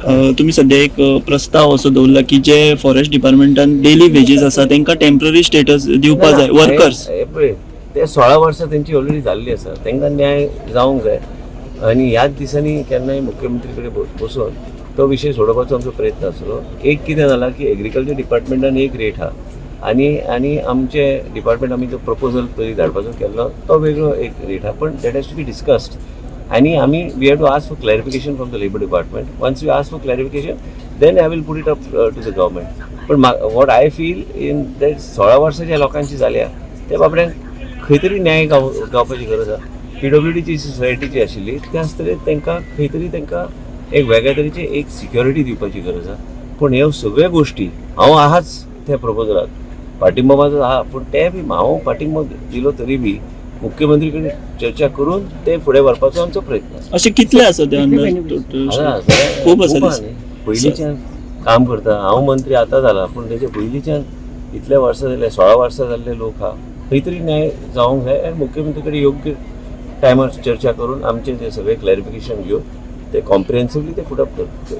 तुमी सध्या एक प्रस्ताव असो दवरला की जे फॉरेस्ट डिपार्टमेंटान डेली वेजीस आसा तांकां टेम्पररी स्टेटस दिवपा जाय वर्कर्स. हे पळय, ते 16 वर्सां तेंची ऑलरेडी जाल्ली आसा, तांकां न्याय जावंक जाय. आनी ह्याच दिसांनी केन्नाय मुख्यमंत्री कडेन बसून तो विशय सोडोवपाचो आमचो प्रयत्न आसलो. एक कितें जाला की एग्रीकल्चर डिपार्टमेंटान एक रेट आहा आनी आमचे डिपार्टमेंट आमी जो प्रपोजल पयलीं धाडपाचो केल्लो तो वेगळो एक रेट आहा, पण that has to be discussed. आनी आमी we have to ask for clarification from the labour department. Once we ask for clarification, then I will put it up to the government. पण what I feel in that, 16 वर्सां ज्या लोकांची जाल्या त्या बाबड्यांक खंय तरी न्याय गावपाची गरज आसा. पीडब्ल्यूडीची सोसायटीची आशिल्ली त्याच तरेन तांकां खंय तरी तांकां एक वेगळ्या तरेची एक सिक्युरिटी दिवपाची गरज आसा. पूण ह्यो सगळ्यो गोश्टी हांव आहाच त्या प्रपोजलाक पाठिंबो म्हाजो आहा, पूण ते बी हांव पाठिंबो दिलो तरी बी मुख्यमंत्री कडेन चर्चा करून ते फुडें व्हरपाचो आमचो प्रयत्न आसा. अशे कितले आसा ते अंदाज टोटल? आसा, आसा. खूब आसा न्ही. दिसता. पयलींच्यान काम करता. हांव मंत्री आतां जाला, पूण तेजे पयलींच्यान इतले वर्सां जाले, 16 वर्सां जाल्ले लोक आहा. खंय तरी न्याय जावंक जाय आनी मुख्यमंत्री कडेन योग्य टायमार चर्चा करून आमचे जे सगळे क्लॅरिफिकेशन घेवन ते कॉम्प्रिहेन्सिवली ते पुट अप करता.